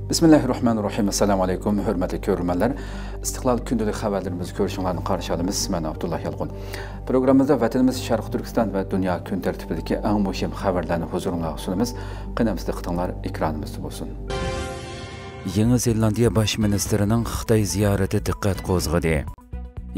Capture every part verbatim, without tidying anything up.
بىسمىللاھىررەھمانىررەھىم. ئەسسالامۇ ئەلەيكۇم، ھۆرمەتلىك كۆرۈرمەنلەر. ئىستىقلال كۈندىلىك خەۋەرلىرىمىزگە كۆرۈشۈڭلارنى قارشى ئالىمىز. مەن ئابدۇللا يالقۇن. پروگراممىمىزدا ۋەتىنىمىز، شەرقىي تۈركىستان ۋە دۇنيا كۈن تەرتىپىدىكى ئەڭ مۇھىم خەۋەرلەرنى ھۇزۇرۇڭلارغا سۇنىمىز. قېنى ئەمىسە دىققىتىڭلار ئېكرانىمىزدا بولسۇن. يېڭى زېلاندىيە باش مىنىستىرىنىڭ خىتاي زىيارىتى دىققەت قوزغىدى.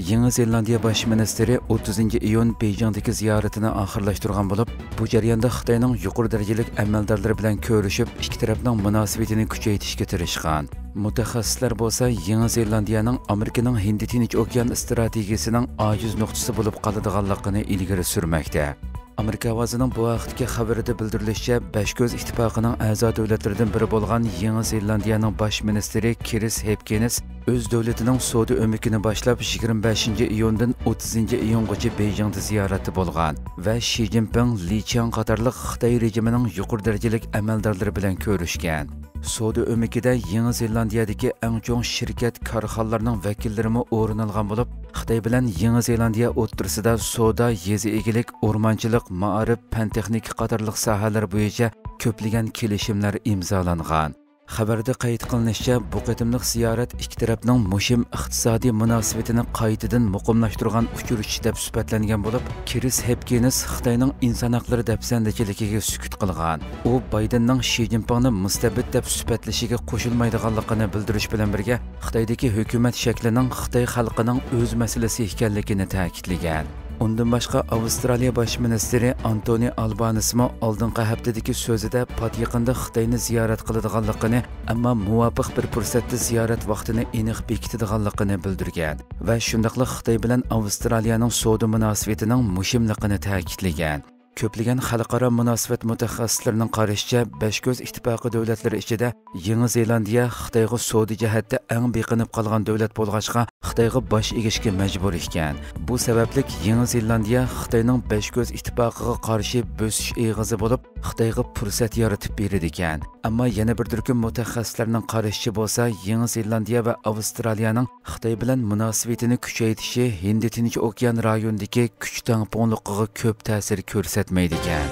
يېڭى زېلاندىيە باش مىنىستىرى ئوتتۇزىنچى ئىيۇن بېيجىڭدىكى زىيارىتىنى ئاخىرلاشتۇرغان بولۇپ، بۇ جەرياندا خىتاينىڭ يۇقىرى دەرىجىلىك ئەمەلدارلىرى بىلەن كۆرۈشۈپ، ئىككى تەرەپنىڭ مۇناسىۋىتىنى كۈچەيتىشكە تىرىشقان. مۇتەخەسسىسلەر بولسا يېڭى زېلاندىيەنىڭ ئامېرىكىنىڭ ھىندى تىنچ ئوكيان ئىستراتېگىيىسىنىڭ ئاجىز نۇقتىسى بولۇپ قالىدىغانلىقىنى ئىلگىرى سۈرمەكتە. ئامېرىكا ئاۋازىنىڭ بۇ ھەقتىكى خەۋىرىدە بىلدۈرۈلۈشىچە، بەش كۆز ئىتتىپاقىنىڭ ئەزا دۆلەتلىرىدىن بىرى بولغان يېڭى زېلاندىيەنىڭ باش مىنىستىرى كرىس ھېپكىنس ئۆز دۆلىتىنىڭ سودا ئۆمىكىنى باشلاپ، يىگىرمە بەشىنچى ئىيۇندىن ئوتتۇزىنچى ئىيۇنغىچە بېيجىڭدا زىيارەتتە بولغان ۋە شى جىنپىڭ، لى چياڭ قاتارلىق خىتاي رېجىمىنىڭ يۇقىرى دەرىجىلىك ئەمەلدارلىرى بىلەن كۆرۈشكەن. سودا ئۆمىكىدە يېڭى زېلاندىيەدىكى ئەڭ چوڭ شىركەت، كارخانىلارنىڭ ۋەكىللىرىمۇ ئورۇن ئالغان بولۇپ، خىتاي بىلەن يېڭى زېلاندىيە ئوتتۇرىسىدا سودا، يېزا ئىگىلىك، ئورمانچىلىق، مائارىپ، پەن تېخنىكا قاتارلىق ساھەلەر بويىچە كۆپلىگەن كېلىشىملەر ئىمزالانغان. خەۋەردە قەيت قىلىنىشىچە، بۇ قېتىملىق زىيارەت ئىككى تەرەپنىڭ مۇھىم ئىقتىسادىي مۇناسىۋىتىنى قايتىدىن مۇقىملاشتۇرغان ئۇچۇر دەپ سۈپەتلەنگەن بولۇپ، كرىس ھېپكىنس خىتاينىڭ ئىنسان ھەقلىرى دەپسەندىچىلىكىگە سۈكۈت قىلغان. ئۇ بايدېننىڭ شى جىنپىڭنى مۇستەبىت دەپ سۈپەتلىشىگە قوشۇلمايدىغانلىقىنى بىلدۈرۈش بىلەن بىرگە، خىتايدىكى ھۆكۈمەت شەكلىنىڭ خىتاي خەلقىنىڭ ئۆز مەسىلىسى ئىكەنلىكىنى تەكىتلىگەن. ئۇندىن باشقا، ئاۋسترالىيە باش مىنىستىرى ئانتونى ئالبانىسمۇ ئالدىنقى ھەپتىدىكى سۆزىدە پات يېقىندا خىتاينى زىيارەت قىلىدىغانلىقىنى، ئەمما مۇۋاپىق بىر پۇرسەتتە زىيارەت ۋاقتىنى ئېنىق بېكىتىدىغانلىقىنى بىلدۈرگەن ۋە شۇنداقلا خىتاي بىلەن ئاۋسترالىيەنىڭ سودا مۇناسىۋىتىنىڭ مۇھىملىقىنى تەكىتلىگەن. كۆپلىگەن خەلقئارا مۇناسىۋەت مۇتەخەسسىسلىرىنىڭ قارىشىچە، بەش كۆز ئىتتىپاقى دۆلەتلىرى ئىچىدە يېڭى زېلاندىيە خىتايغا سودا جەھەتتە ئەڭ بېقىنىپ قالغان دۆلەت بولغاچقا، خىتايغا باش ئېگىشكە مەجبۇر ئىكەن. بۇ سەۋەبلىك يېڭى زېلاندىيە خىتاينىڭ بەش كۆز ئىتتىپاقىغا قارشى بۆسۈش ئېغىزى بولۇپ، خىتايغا پۇرسەت يارىتىپ بېرىدىكەن. ئەمما يەنە بىر تۈركۈم مۇتەخەسسىسلەرنىڭ قارىشىچە بولسا، يېڭى زېلاندىيە ۋە ئاۋسترالىيەنىڭ خىتاي بىلەن مۇناسىۋىتىنى كۈچەيتىشى ھىندى تىنچ ئوكيان رايونىدىكى كۈچ تەڭپۇڭلۇقىغا كۆپ تەسىر كۆرسەتمەيدىكەن.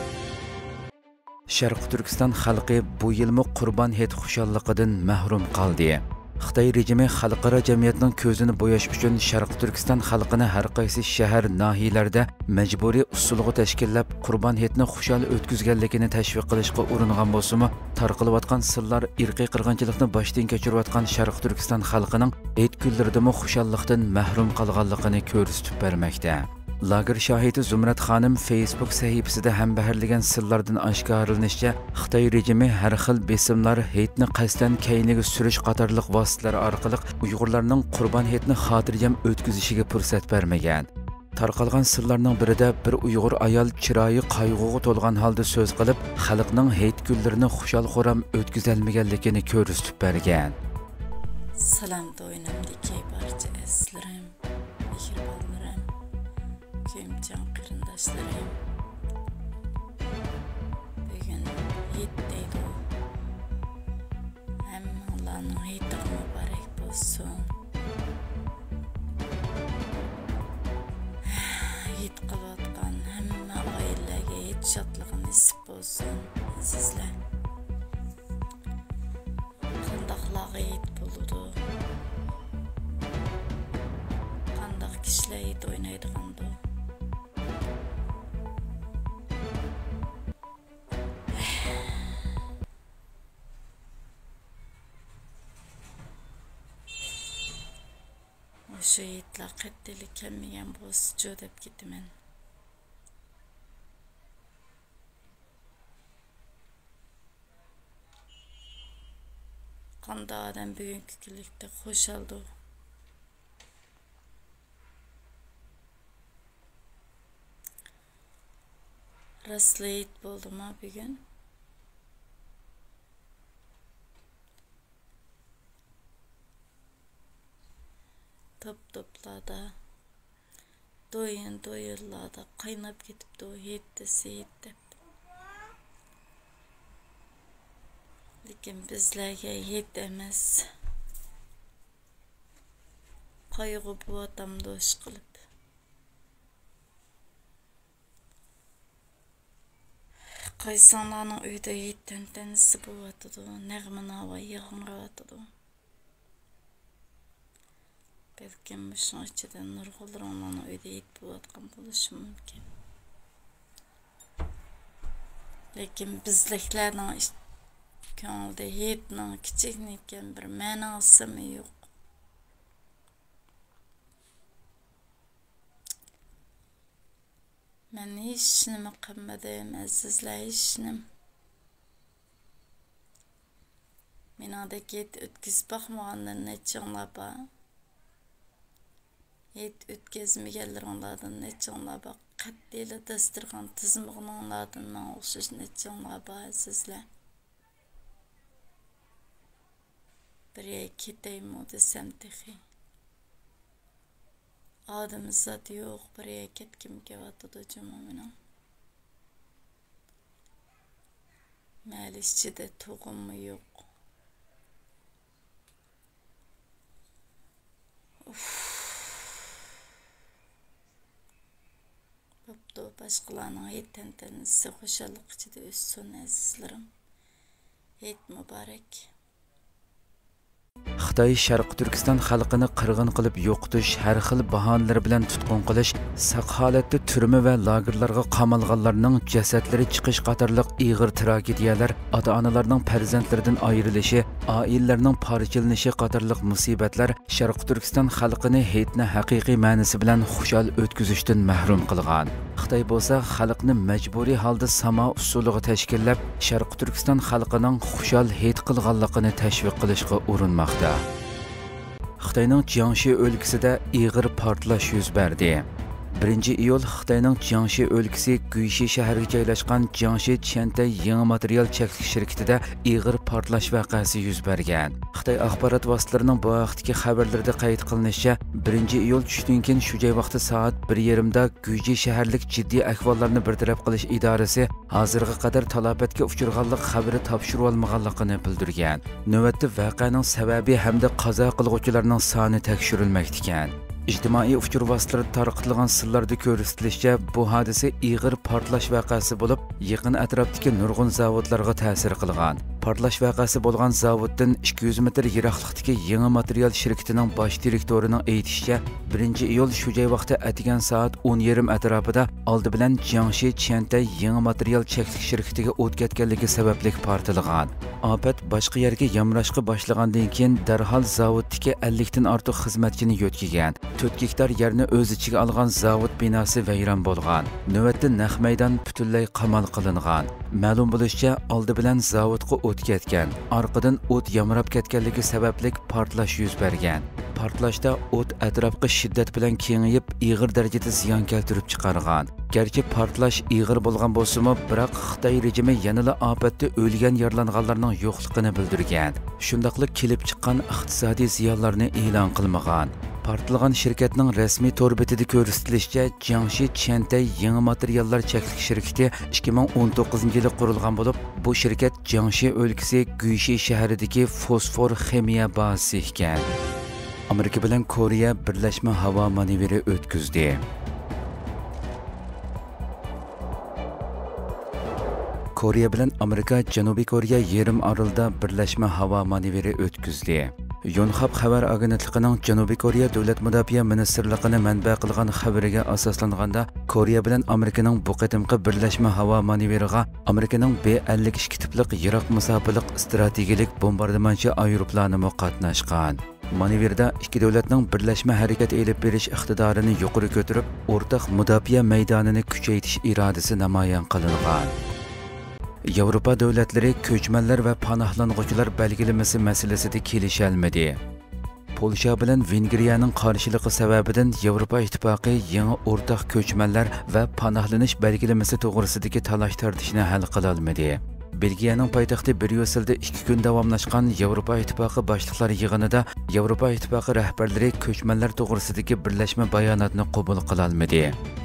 شەرقىي تۈركىستان خەلقى بۇ يىلمۇ قۇربان ھېيت خۇشاللىقىدىن مەھرۇم قالدى. خىتاي رېجىمى خەلقئارا جەمئىيەتنىڭ كۆزىنى بوياش ئۈچۈن شەرقىي تۈركىستان خەلقىنى ھەر قايسى شەھەر، ناھىيەلەردە مەجبۇرىي ئۇسسۇلغا تەشكىللەپ، قۇربان ھېيتنى خۇشال ئۆتكۈزگەنلىكىنى تەشۋىق قىلىشقا ئۇرۇنغان بولسىمۇ، تارقىلىۋاتقان سىرلار ئىرقىي قىرغىنچىلىقنى باشتىن كەچۈرۈۋاتقان شەرقىي تۈركىستان خەلقىنىڭ ھېيت كۈنلىرىدىمۇ خۇشاللىقتىن مەھرۇم قالغانلىقىنى كۆرسىتىپ بەرمەكتە. لاگېر شاھىتى زۇمرەت خانىم فېيسبۇك سەھىپىسىدە ھەمبەھىرلىگەن سىرلاردىن ئاشكارىلىنىشىچە، خىتاي رېجىمى ھەر خىل بېسىملار، ھېيتنى قەستەن كەينىگە سۈرۈش قاتارلىق ۋاسىتىلەر ئارقىلىق ئۇيغۇرلارنىڭ قۇربان ھېيتنى خاتىرجەم ئۆتكۈزۈشىگە پۇرسەت بەرمىگەن. تارقالغان سىرلارنىڭ بىرىدە بىر ئۇيغۇر ئايال چىرايى قايغۇغا تولغان ھالدا سۆز قىلىپ، خەلقنىڭ ھېيت كۈنلىرىنى خۇشال-خۇرام ئۆتكۈزەلمىگەنلىكىنى كۆرسىتىپ بەرگەن. سالام دوينۇمدىكى بارچە ئەزىزلىرىم، مېھرىبانلىرىم، كۆيۈمچان قېرىنداشلىرىم. بۈگۈن ھېيت دەيدۇ. ھەممىڭلارنىڭ ھېيتىغا مۇبارەك بولسۇن. ھېيت قىلىۋاتقان ھەممە ئائىلىلەرگە ھېيت شادلىقى نېسىپ بولسۇن، ئەزىزلەر. قانداقلارغا ھېيت بولىدۇ؟ قانداق كىشىلەر ھېيت ئوينايدىغاندۇ؟ مۇشۇ ھېيتلار قەتئىيلا كەلمىگەن بولسىچۇ دەپ كېتىمەن. قانداق ئادەم بۈگۈنكى كۈنلۈكتە خۇشالدۇ؟ راستلا ھېيت بولدىما بۈگۈن؟ توپ-توپلاردا، دويۇن-دويۇنلاردا قايناپ كېتىپتۇ، ھېيت دېسە ھېيت دەپ. لېكىن بىزلەرگە ھېيت ئەمەس، قايغۇ بولۇۋاتامدۇ ئىشقىلىپ. قايسىڭلارنىڭ ئۆيىدە ھېيت تەنتەنىسى بولۇۋاتىدۇ، نەغمە ناۋا ياڭراۋاتىدۇ. بەلكىم مۇشۇنىڭ ئىچىدە نۇرغۇنلىرىڭلارنىڭ ئۆيىدە ھېيت بولۇۋاتقان بولۇشى مۇمكىن. لېكىن بىزلىكلەرنىڭ ئىچ-، كۆڭلىدە ھېيتنىڭ كىچىككىنە بىر مەنىسىمۇ يوق. مەن ھېچنېمە قىلمىدىم، ئەزىزلەر، ھېچنېمە. مېنىڭدەك ھېيت ئۆتكۈزۈپ باقمىغاندىن نەچچىڭلار بار؟ ھېيت ئۆتكۈزمىگەنلىرىڭلاردىن نەچچىڭلار بار؟ قەتئىيلا داستۇرخان تىزمىغىنىڭلاردىن ماڭا ئوخشاش نەچچىڭلار بار، ئەزىزلەر؟ بىر يەرگە كېتەيمۇ دېسەم تېخى. ئادىمى زادى يوق، بىر يەرگە كەتكۈم كېلىۋاتىدۇ جۇمۇ مېنىڭ. مەھەللە ئىچىدە تۇغۇممۇ يوق. ئۇف. بوپتۇ، باشقىلارنىڭ ھېيت تەنتەنىسى خۇشاللىق ئىچىدە ئۆتسۇن، ئەزىزلىرىم. ھېيت مۇبارەك. خىتاي شەرقىي تۈركىستان خەلقىنى قىرغىن قىلىپ يوقىتىش، ھەر خىل باھانىلەر بىلەن تۇتقۇن قىلىش، ساق ھالەتتە تۈرمە ۋە لاگېرلارغا قامالغانلارنىڭ جەسەتلىرى چىقىش قاتارلىق ئېغىر تراگېدىيەلەر، ئاتا-ئانىلارنىڭ پەرزەنتلىرىدىن ئايرىلىشى، ئائىلىلەرنىڭ پارچىلىنىشى قاتارلىق مۇسىبەتلەر شەرقىي تۈركىستان خەلقىنى ھېيتنى ھەقىقىي مەنىسى بىلەن خۇشال ئۆتكۈزۈشتىن مەھرۇم قىلغان. خىتاي بولسا خەلقنى مەجبۇرىي ھالدا ساما ئۇسسۇلىغا تەشكىللەپ، شەرقىي تۈركىستان خەلقىنىڭ خۇشال ھېيت قىلغانلىقىنى تەشۋىق قىلىشقا ئۇرۇنماقتا. خىتاينىڭ جياڭشى ئۆلكىسىدە ئېغىر پارتلاش يۈز بەردى. بىرىنچى ئىيۇل خىتاينىڭ جياڭشى ئۆلكىسى گۈيشى شەھىرىگە جايلاشقان جياڭشى چيەنتەي يېڭى ماتېرىيال چەكلىك شىركىتىدە ئېغىر پارتلاش ۋەقەسى يۈز بەرگەن. خىتاي ئاخبارات ۋاسىتىلىرىنىڭ بۇ ھەقتىكى خەۋەرلىرىدە قەيت قىلىنىشىچە، بىرىنچى ئىيۇل چۈشتىن كېيىن شۇ جاي ۋاقتى سائەت بىر يېرىمدا گۈيجى شەھەرلىك جىددىي ئەھۋاللارنى بىر تەرەپ قىلىش ئىدارىسى ھازىرغا قەدەر تالاپەتكە ئۇچرىغانلىق خەۋىرى تاپشۇرۇۋالمىغانلىقىنى بىلدۈرگەن. نۆۋەتتە ۋەقەنىڭ سەۋەبى ھەمدە قازا قىلغۇچىلارنىڭ سانى تەكشۈرۈلمەكتىكەن. ئىجتىمائىي ئۇچۇر ۋاسىتىلىرىدا تارقىتىلغان سانلاردا كۆرسىتىلىشىچە، بۇ ھادىسە ئېغىر پارتلاش ۋەقەسى بولۇپ، يېقىن ئەتراپتىكى نۇرغۇن زاۋۇتلارغا تەسىر قىلغان. پارتلاش ۋەقەسى بولغان زاۋۇتتىن ئىككى يۈز مېتىر يىراقلىقتىكى يېڭى ماتېرىيال شىركىتىنىڭ باش دىرېكتورىنىڭ ئېيتىشىچە، بىرىنچى ئىيۇل شۇ جاي ۋاقتى ئەتىگەن سائەت ئون يېرىم ئەتراپىدا ئالدى بىلەن جياڭشى چيەنتەي يېڭى ماتېرىيال چەكلىك شىركىتىگە ئوت كەتكەنلىكى سەۋەبلىك پارتلىغان. ئاپەت باشقا يەرگە يامراشقا باشلىغاندىن كېيىن، دەرھال زاۋۇتتىكى ئەللىكتىن ئارتۇق خىزمەتچىنى يۆتكىگەن. تۆت گېكتار يەرنى ئۆز ئىچىگە ئالغان زاۋۇت بىناسى ۋەيران بولغان. نۆۋەتتە نەق مەيدان پۈتۈنلەي قامال قىلىنغان. مەلۇم بولۇشىچە، ئالدى بىلەن زاۋۇتقا ئوت كەتكەن، ئارقىدىن ئوت يامراپ كەتكەنلىكى سەۋەبلىك پارتلاش يۈز بەرگەن. پارتلاشتا ئوت ئەتراپقا شىددەت بىلەن كېڭىيىپ، ئېغىر دەرىجىدە زىيان كەلتۈرۈپ چىقارغان. گەرچە پارتلاش ئېغىر بولغان بولسىمۇ، بىراق خىتاي رېجىمى يەنىلا ئاپەتتە ئۆلگەن، يارىلانغانلارنىڭ يوقلۇقىنى بىلدۈرگەن. شۇنداقلا كېلىپ چىققان ئىقتىسادىي زىيانلارنى ئېلان قىلمىغان. پارتلىغان شىركەتنىڭ رەسمىي تور بېتىدە كۆرسىتىلىشىچە، جياڭشى چيەنتەي يېڭى ماتېرىياللار چەكلىك شىركىتى ئىككى مىڭ ئون توققۇزىنچى يىلى قۇرۇلغان بولۇپ، بۇ شىركەت جياڭشى ئۆلكىسى گۈيشى شەھىرىدىكى فوسفور خىمىيە بازىسى ئىكەن. ئامېرىكا بىلەن كورېيە بىرلەشمە ھاۋا مانېۋىرى ئۆتكۈزدى. كورېيە بىلەن ئامېرىكا جەنۇبىي كورېيە يېرىم ئارىلىدا بىرلەشمە ھاۋا مانېۋىرى ئۆتكۈزدى. يونخاب خەۋەر ئاگېنتلىقىنىڭ جەنۇبىي كورېيە دۆلەت مۇداپىئە مىنىستىرلىقىنى مەنبە قىلغان خەۋىرىگە ئاساسلانغاندا، كورېيە بىلەن ئامېرىكىنىڭ بۇ قېتىمقى بىرلەشمە ھاۋا مانېۋىرىغا ئامېرىكىنىڭ بې ئەللىك ئىككى تىپلىق يىراق مۇساپىلىق ئىستراتېگىيىلىك بومباردىمانچى ئايروپىلانىمۇ قاتناشقان. مانېۋىردا ئىككى دۆلەتنىڭ بىرلەشمە ھەرىكەت ئېلىپ بېرىش ئىقتىدارىنى يۇقىرى كۆتۈرۈپ، ئورتاق مۇداپىئە مەيدانىنى كۈچەيتىش ئىرادىسى نامايان قىلىنغان. ياۋروپا دۆلەتلىرى كۆچمەنلەر ۋە پاناھلانغۇچىلار بەلگىلىمىسى مەسىلىسىدە كېلىشەلمىدى. پولشا بىلەن ۋېنگرىيەنىڭ قارشىلىقى سەۋەبىدىن ياۋروپا ئىتتىپاقى يېڭى ئورتاق كۆچمەنلەر ۋە پاناھلىنىش بەلگىلىمىسى توغرىسىدىكى تالاش-تارتىشنى ھەل قىلالمىدى. بېلگىيەنىڭ پايتەختى بريۇسسېلدا ئىككى كۈن داۋاملاشقان ياۋروپا ئىتتىپاقى باشلىقلار يىغىنىدا ياۋروپا ئىتتىپاقى رەھبەرلىرى كۆچمەنلەر توغرىسىدىكى بىرلەشمە باياناتنى قوبۇل قىلالمىدى.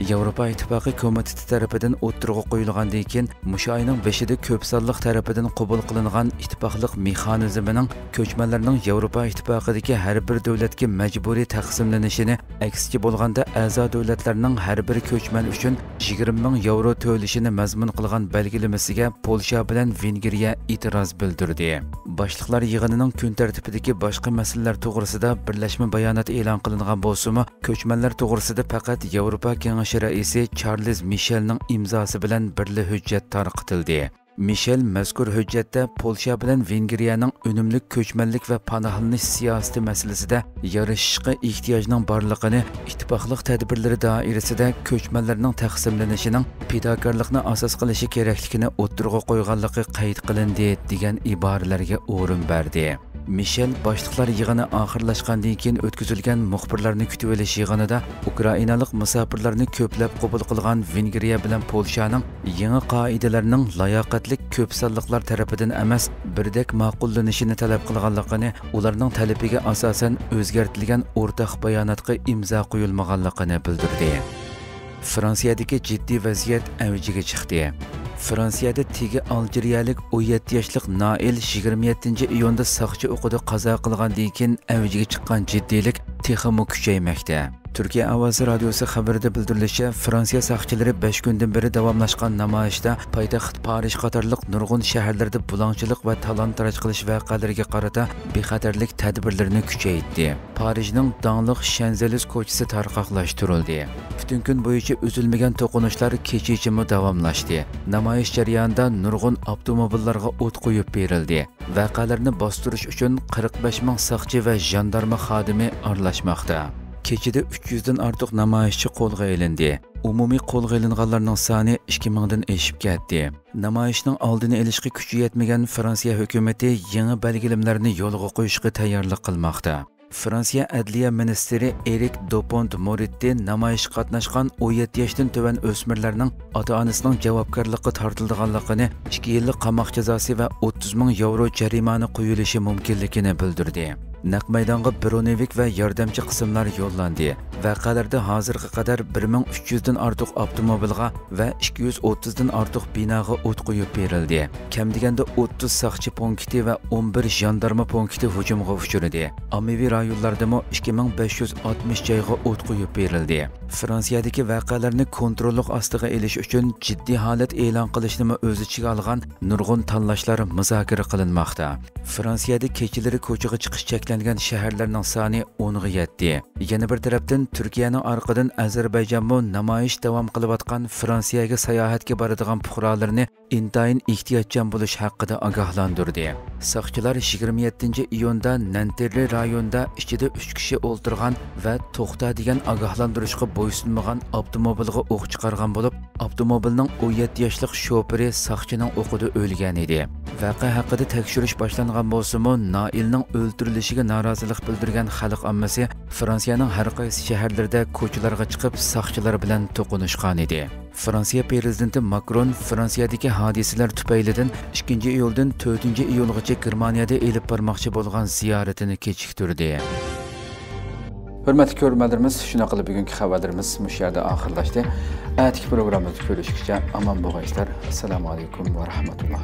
ياۋروپا ئىتتىپاقى كومىتېتى تەرىپىدىن ئوتتۇرىغا قويۇلغاندىن كېيىن، مۇشۇ ئاينىڭ بېشىدا كۆپ سانلىق تەرىپىدىن قوبۇل قىلىنغان ئىتتىپاقلىق مېخانىزمىنىڭ كۆچمەنلەرنىڭ ياۋروپا ئىتتىپاقىدىكى ھەر بىر دۆلەتكە مەجبۇرىي تەقسىملىنىشىنى، ئەكسىچە بولغاندا، ئەزا دۆلەتلەرنىڭ ھەر بىر كۆچمەن ئۈچۈن يىگىرمە مىڭ ياۋرو تۆلىشىنى مەزمۇن قىلغان بەلگىلىمىسىگە پولشا بىلەن ۋېنگرىيە ئېتىراز بىلدۈردى. باشلىقلار يىغىنىنىڭ كۈن تەرتىپىدىكى باشقا مەسىلىلەر توغرىسىدا بىرلەشمە بايانات ئېلان قىلىنغان بولسىمۇ، كۆچمەنلەر توغرىسىدا پەقەت ياۋروپا كېڭىشى رەئىسى چارلىز مىشېلنىڭ ئىمزاسى بىلەن بىرلا ھۆججەت تارقىتىلدى. مىشېل مەزكۇر ھۆججەتتە پولشا بىلەن ۋېنگرىيەنىڭ ئۈنۈملۈك كۆچمەنلىك ۋە پاناھلىنىش سىياسىتى مەسىلىسىدە يارىشىشقا ئېھتىياجنىڭ بارلىقىنى، ئىتتىپاقلىق تەدبىرلىرى دائىرىسىدە كۆچمەنلەرنىڭ تەقسىملىنىشىنىڭ پىداكارلىقنى ئاساس قىلىشى كېرەكلىكىنى ئوتتۇرىغا قويغانلىقى قەيت قىلىندى، دېگەن ئىبارىلەرگە ئورۇن بەردى. مىشېل باشلىقلار يىغىنى ئاخىرلاشقاندىن كېيىن ئۆتكۈزۈلگەن مۇخبىرلارنى كۈتۈۋېلىش يىغىنىدا ئۇكرائىنالىق مۇساپىرلارنى كۆپلەپ قوبۇل قىلغان ۋېنگرىيە بىلەن پولشانىڭ يېڭى قائىدىلەرنىڭ لاياقەتلىك كۆپ سانلىقلار تەرىپىدىن ئەمەس، بىردەك ماقۇللىنىشىنى تەلەپ قىلغانلىقىنى، ئۇلارنىڭ تەلىپىگە ئاساسەن ئۆزگەرتىلگەن ئورتاق باياناتقا ئىمزا قويۇلمىغانلىقىنى بىلدۈردى. فرانسىيەدىكى جىددىي ۋەزىيەت ئەۋجىگە چىقتى. فرانسىيەدە تېگى ئالجىرىيەلىك ئون يەتتە ياشلىق نائىل يىگىرمە يەتتىنچى ئىيۇندا ساقچى ئوقىدا قازا قىلغاندىن كېيىن ئەۋجىگە چىققان جىددىيلىك تېخىمۇ كۈچەيمەكتە. تۈركىيە ئاۋازى رادىيوسى خەۋىرىدە بىلدۈرۈلۈشىچە، فرانسىيە ساقچىلىرى بەش كۈندىن بېرى داۋاملاشقان نامايىشتا پايتەخت پارىژ قاتارلىق نۇرغۇن شەھەرلەردە بۇلاڭچىلىق ۋە تالان-تاراج قىلىش ۋەقەلىرىگە قارىتا بىخەتەرلىك تەدبىرلىرىنى كۈچەيتتى. پارىژنىڭ داڭلىق شانزېلىز كوچىسى تارقاقلاشتۇرۇلدى. پۈتۈن كۈن بويىچە ئۈزۈلمىگەن توقۇنۇشلار كېچىچىمۇ داۋاملاشتى. نامايىش جەريانىدا نۇرغۇن ئاپتوموبىللارغا ئوت قويۇپ بېرىلدى. ۋەقەلەرنى باستۇرۇش ئۈچۈن قىرىق بەش مىڭ ساقچى ۋە ژاندارما خادىمى ئارىلاشماقتا. كېچىدە ئۈچ يۈزدىن ئارتۇق نامايىشچى قولغا ئېلىندى. ئومۇمىي قولغا ئېلىنغانلارنىڭ سانى ئىككى مىڭدىن ئېشىپ كەتتى. نامايىشنىڭ ئالدىنى ئېلىشقا كۈچى يەتمىگەن فرانسىيە ھۆكۈمىتى يېڭى بەلگىلىمىلەرنى يولغا قويۇشقا تەييارلىق قىلماقتا. فرانسىيە ئەدلىيە مىنىستىرى ئېرىك دوپونت مورىتتى نامايىشقا قاتناشقان ئون يەتتە ياشتىن تۆۋەن ئۆسمۈرلەرنىڭ ئاتا-ئانىسىنىڭ جاۋابكارلىققا تارتىلىدىغانلىقىنى، ئىككى يىللىق قاماق جازاسى ۋە ئوتتۇز مىڭ ياۋرو جەرىمانە قويۇلۇشى مۇمكىنلىكىنى بىلدۈردى. نەق مەيدانغا برونېۋىك ۋە ياردەمچى قىسىملار يوللاندى. ۋەقەلەردە ھازىرغا قەدەر بىر مىڭ ئۈچ يۈزدىن ئارتۇق ئاپتوموبىلغا ۋە ئىككى يۈز ئوتتۇزدىن ئارتۇق بىناغا ئوت قويۇپ بېرىلدى. كەم دېگەندە ئوتتۇز ساقچى پونكىتى ۋە ئون بىر ژاندارما پونكىتى ھۇجۇمغا ئۇچرىدى. ئاممىۋى رايونلاردىمۇ ئىككى مىڭ بەش يۈز ئاتمىش جايغا ئوت قويۇپ بېرىلدى. فرانسىيەدىكى ۋەقەلەرنى كونتروللۇق ئاستىغا ئېلىش ئۈچۈن جىددىي ھالەت ئېلان قىلىشنىمۇ ئۆز ئىچىگە ئالغان نۇرغۇن تاللاشلار مۇزاكىرە قىلىنماقتا. فرانسىيەدە كېچىلىرى كوچىغا چىقىش چەكلەنگەن شەھەرلەرنىڭ سانى ئونغا يەتتى. يەنە بىر تەرەپتىن، تۈركىيەنىڭ ئارقىدىن ئەزەربەيجانمۇ نامايىش داۋام قىلىۋاتقان فرانسىيەگە ساياھەتكە بارىدىغان پۇقرالىرىنى ئىنتايىن ئېھتىياتچان بولۇش ھەققىدە ئاگاھلاندۇردى. ساقچىلار يىگىرمە يەتتىنچى ئىيۇندا نەنتېررى رايونىدا ئىچىدە ئۈچ كىشى ئولتۇرغان ۋە توختا دېگەن ئاگاھلاندۇرۇشقا بويسۇنمىغان ئاپتوموبىلغا ئوق چىقارغان بولۇپ، ئاپتوموبىلنىڭ ئون يەتتە ياشلىق شوپۇرى ساقچىنىڭ ئوقىدا ئۆلگەن ئىدى. ۋەقە ھەققىدە تەكشۈرۈش باشلانغان بولسىمۇ، نائىلنىڭ ئۆلتۈرۈلۈشىگە نارازىلىق بىلدۈرگەن خەلق ئاممىسى فرانسىيەنىڭ ھەر قايسى شەھەرلىرىدە كوچىلارغا چىقىپ، ساقچىلار بىلەن توقۇنۇشقانىدى. فرانسىيە پىرېزىدېنتى ماكرون فرانسىيەدىكى ھادىسىلەر تۈپەيلىدىن ئىككىنچى ئىيۇلدىن تۆتىنچى ئىيۇلغىچە گېرمانىيەدە ئېلىپ بارماقچى بولغان زىيارىتىنى كېچىكتۈردى. ھۆرمەتلىك كۆرۈرمەنلىرىمىز، شۇنىڭ بىلەن بۈگۈنكى خەۋەرلىرىمىز مۇشۇ يەردە ئاخىرلاشتى. ئەتىكى پروگراممىمىزدا كۆرۈشكىچە ئامان بولغايسىلەر. ئەسسالامۇ ئەلەيكۇم ۋە رەھمەتۇللا.